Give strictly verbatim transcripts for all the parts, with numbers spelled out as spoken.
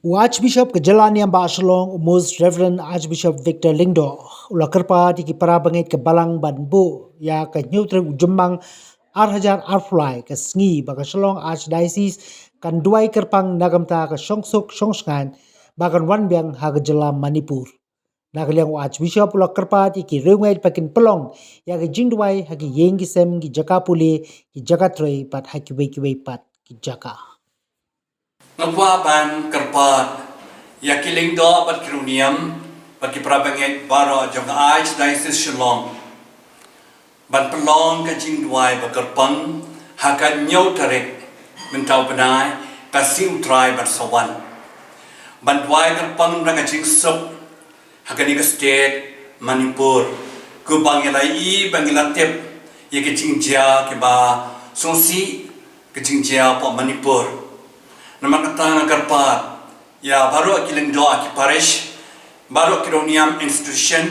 U Archbishop ka jylla niam ba Shillong, u Most Reverend Archbishop Victor Lyngdoh, u la kyrpad ïa ki para bangeit ka balang ban buh ïa ka hynñiew tarik u Jymmang ar hajar arphew lai, ka sngi ba ka Shillong Archdiocese kan duwai kyrpang na ka bynta ka shongsuk shongshngaiñ ba kan wan biang ha ka jylla Manipur. Na ka liang u Archbishop u la kyrpad ïa ki riewngeit ba kin pynlong ïa ka jingduwai ha ki ïing ki sem, ki jaka pule, ki jaka trei bad ha kiwei kiwei pat ki jaka. Nga kwah ban kyrpad ïa ki lyngdoh bad ki riewniam bad ki para bangeit baroh jong ka Archdiocese Shillong ban pynlong ka jingduwai ba kyrpang ha ka hynñiew tarik mynta u bnai, ka sngi U Trai ban sa wan. Ban duwai kyrpang na ka jingsuk ha kane ka state Manipur. Kumba ngi la ïohi, ba ngi la tip ïa ka jingjia kiba sngewsih, ka jingjia hapoh Manipur. Namar kata nga kyrpad ïa baroh ki lyngdoh ki parish, baroh ki riewniam institution,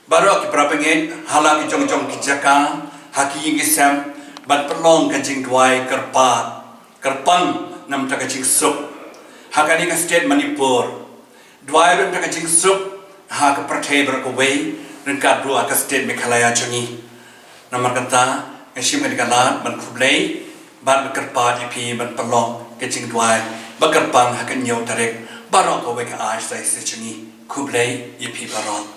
baroh ki para bangeit ha la ki jong jong ki jaka, ha ki ïing ki sem, ban pynlong ka jingduwai kyrpad, kyrpang na ka bynta ka jingsuk ha kane ka state Manipur. Duwai ruh na ka bynta ka jingsuk ha ka pyrthei baroh kawei, ryngkat ruh ha ka state Meghalaya jong ngi. Namar kata, nga shim kane ka lad ban khublei bad ban kyrpad ïa phi ban pynlong ka jingduwai ba kyrpang ha ka hynñiew tarik baroh kawei ka Archdiocese jong ngi. Khublei ïa phi baroh.